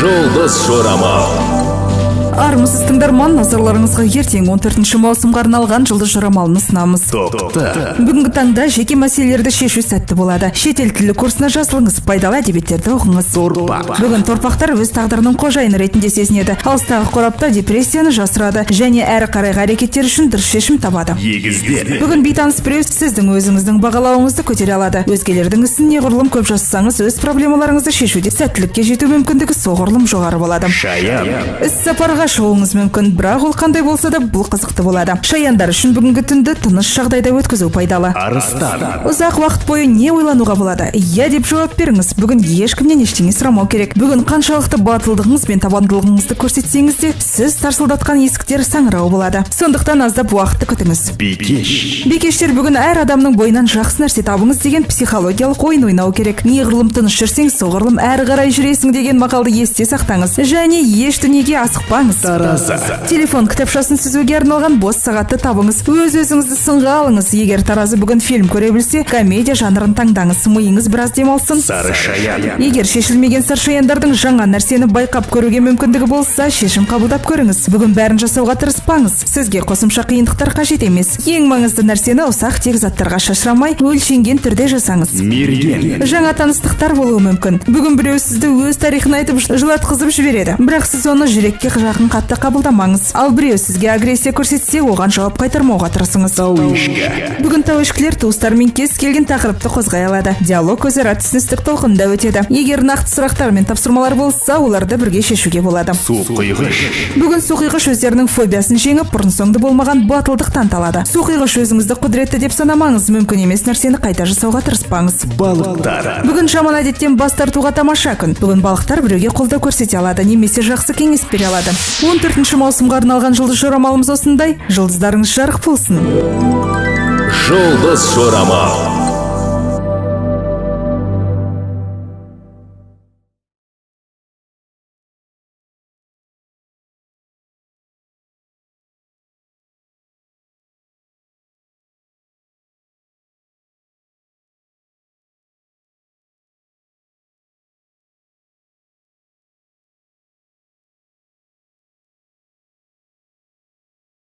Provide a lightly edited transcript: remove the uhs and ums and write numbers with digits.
Жұлдыз жорамал. Армысыз, тыңдарман! Назарларыңызға ертең 14 маусымға арналған жұлдыз жорамалын ұсынамыз. Тоқты. Бүгінгі таңда жеке мәселелерді шешу сәтті болады. Шетел тілі курсына жазылыңыз, пайдалы әдебиеттерді оқыңыз. Торпақ. Бүгін торпақтар өз тағдырының қожайыны ретінде сезінеді. Алыстағы қорапта депрессияны жасырады және әрі қарайғы әрекеттер үшін дұрыс шешім табады. Егіздер. Бүгін бейтаныс біреу сіздің өзіңіздің бағалауыңызды көтере алады. Өзгелердің ісін неғұрлым көп жасасаңыз, өз проблемаларыңызды шешуде сәттілікке жету мүмкіндігі соғұрлым жоғары болады. Шаян. Іс сапарға шығуыңыз мүмкін, бірақ ол қандай болса да, бұл қызықты болады. Шаяндар үшін бүгінгі түнді тыныш жағдайда өткізу пайдалы. Арыстан. Ұзақ уақыт бойы не ойлануға болады? Иә деп жауап беріңіз. Бүгін ешкімнен ештеңе сұрамау керек. Бүгін қаншалықты батылдығыңыз бен табандылығыңызды көрсетсеңіз де, сіз тарсылдатқан есіктер саңырау болады. Сондықтан аздап уақытты күтіңіз. Бикеш. Бикештер бүгін әр адамның бойынан жақсы нәрсе табыңыз деген психологиялық ойын ойнау керек. Неғұрлым тыныш жүрсең, соғұрлым әрі қарай жүресің деген мақалды есте сақтаңыз және еш дүниеге асықпаңыз. Таразы. Телефон кітапшасын сүзуге арналған бос сағатты табыңыз. Өз өзіңізді сынға алыңыз. Егер таразы бүгін фильм көре білсе, комедия жанрын таңдаңыз, миыңыз біраз демалсын. Сары шаян. Егер шешілмеген саршаяндардың жаңа нәрсені байқап көруге мүмкіндігі болса, шешім қабылдап көріңіз. Бүгін бәрін жасауға тырыспаңыз. Сізге қосымша қиындықтар қажет емес. Ең маңызды нәрсені ұсақ тек заттарға шашырамай, өлшенген түрде жасаңыз. Мерген. Жаңа таныстықтар болуы мүмкін. Бүгін біреу сізді өз тарихын айтып, жылатқызып жібереді, бірақ сіз оны жүрекке жақын қатты қабылдамаңыз. Ал біреу сізге агрессия көрсетсе, оған жауап қайтармауға тырысыңыз. Тау ешкі. Бүгін тау ешкілер туыстарымен кез келген тақырыпты қозғай алады. Диалог өзара түсіністік толқынында өтеді. Егер нақты сұрақтар мен тапсырмалар болса, оларды бірге шешуге болады. Су құйғыш. Бүгін суқұйғыш өздерінің фобиясын жеңіп, бұрын соңды болмаған батылдық таныта алады. Суқұйғыш, өзіңізді құдіретті деп санамаңыз. Мүмкін емес нәрсені қайта жасауға тырыспаңыз. Балықтар. Бүгін жаман әдеттен бас тартуға тамаша күн. Бүгін балықтар біреуге қолдау көрсете алады немесе жақсы кеңес бере алады. 14 маусымға арналған жұлдыз жорамалымыз осындай. Жұлдыздарыңыз жарық болсын! Жұлдыз жорамал.